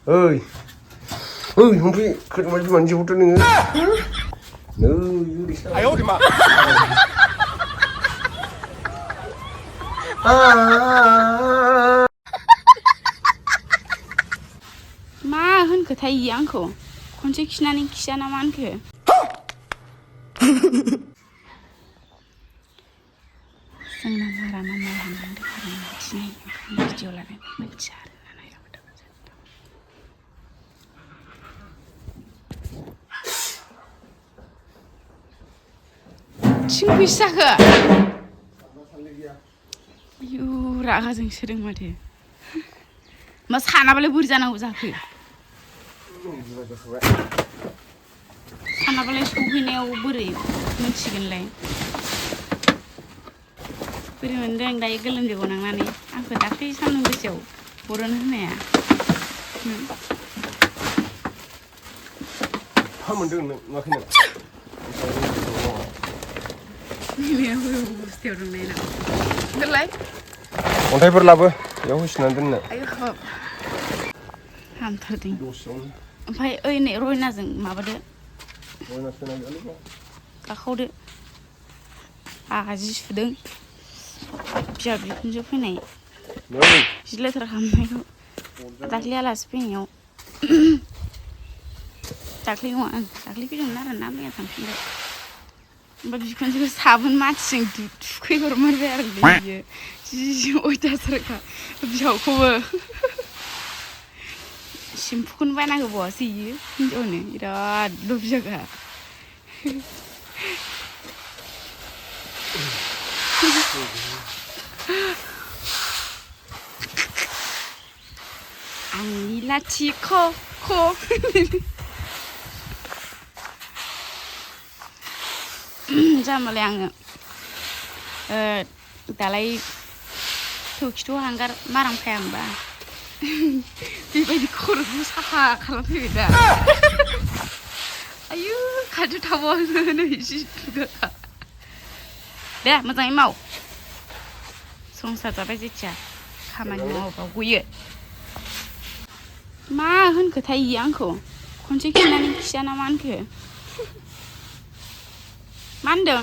ơi không biếtขึ้นมามันอยู่ตัวนึงอยู่ดิ哎呦我的妈मा होनखो थाय आंखौ खनसे खिनानै खियाना मा होनखो जोंना मारा मा माइ हाननांदों आरो दिनै भिडिअ लानाय मोनथिया आरो थिं फैसा जाखो आयु रागा जोंसोदों माथो मा सानाबालाय बोरै जानांगौ जाखो सानाबालाय सौहैनायाव बोरै मोनथिगोनलाय बोरै मोनदों दायो गोलोमदै गनांनानै आंखौ दाख्लै सान्दुं गोसायाव बरन होनाया मा मोनदों नों नुवाखै नों बस्थायाव दंनाय ना दोनलाय अन्थाइफोर लाबो बेयाव होसिनानै दोननो आयु हाब हामथारदों ओमफ्राय ओइ नै रयनाजों माबादो गाखावदो आहा जि सुदों बिहा बिखुनजो फैनाय जि लेथ्रा खालामनायखौ दाख्लै आलासि फैनायाव दाख्लै नङा दाख्लै फैदोंमोन आरो ना मैया थांफिनबाय ओमफ्राय बिखुनजोखौ साबोन मानसिजों थुखैहरमारबाय आरो बियो जि अयथासारखा बिहावखौबो सेम्पुखौनो बायना होबावासै इयो हिन्जावनो बिराद लभिजाखा आंनि लाथिख' जामालाय आङो दालाय थौखिथ' हांगार मारामखाया होमबा बेबायदि खर'खौ साफा खालामफैबाय दा आयु खाथियाव थाबावासो नै जि दुगाखा दे मोजाङै माव संसार जाबाय जेथिया खामानि मावोबा गयो मा होनखो थाय आंखौ खनसे खिनानै खियाना मा होनखो मा होनदों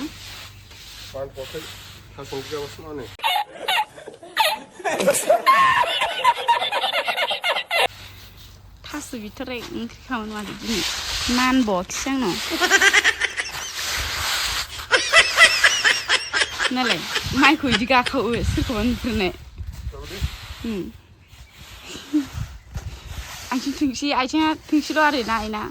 थास' बिथराय ओंख्रि खामोन माथो दिनै मानबावाखिसै आंनाव नालाय माइखौ बिदि गाखावो सोरखौबा नुफेरनाय आथिं थोंसे आथिङा थोंसेल' आरो ना आइना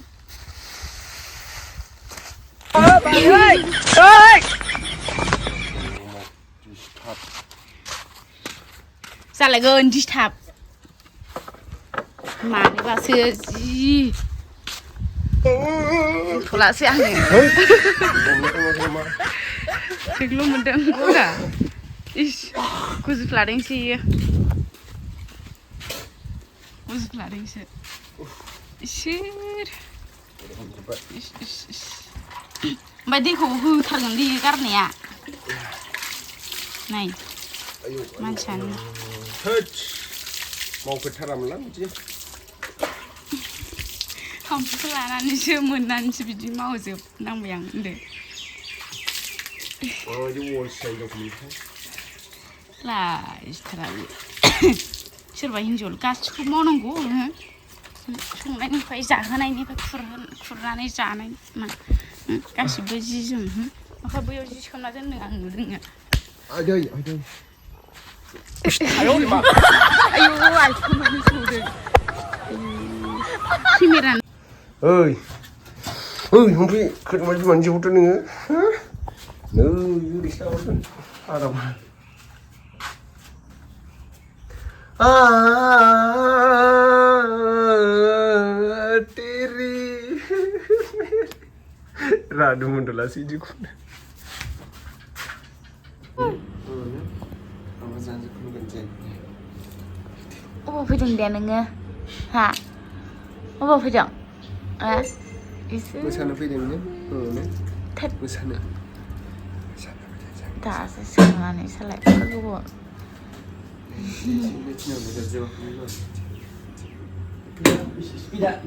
जालायगोन दिसटार्ब मानोबासो जि बुंथ'लासै आङो जोंल' मोनदों गगा इस गुजुफ्लादोंसो इयो गुजुफ्लादोंसो इसोर ओमफ्राय दैखौबो होथारगोन दै गारनाया नाय मानसियानो मावफेरथारामोनलां बिदि थांफुखौ लानानैसो मोननानैसो बिदि मावजोबनांबाय आं होनदों लाजिथाराबो सोरबा हिन्जावल गासिखौबो मावनांगौ संनायनिफ्राय जाहोनायनिफ्राय खुरनानै जानाय मा गासिबो जि जोम ओमफ्राय बैयाव जि सोमना दोननो आं नुदों आयौ आइखौनो सौदों केमेरा không biếtขึ้นมามันอยู่ตัวนึงอยู่ดิआराम तेरी राडू मुंडला सीजी को अबाव फैदों दे नोङो हा अबाव फैदों मोसानो फैदोंनो मोसानो दासो सोंनानै सालाय गोबाव Sepeda,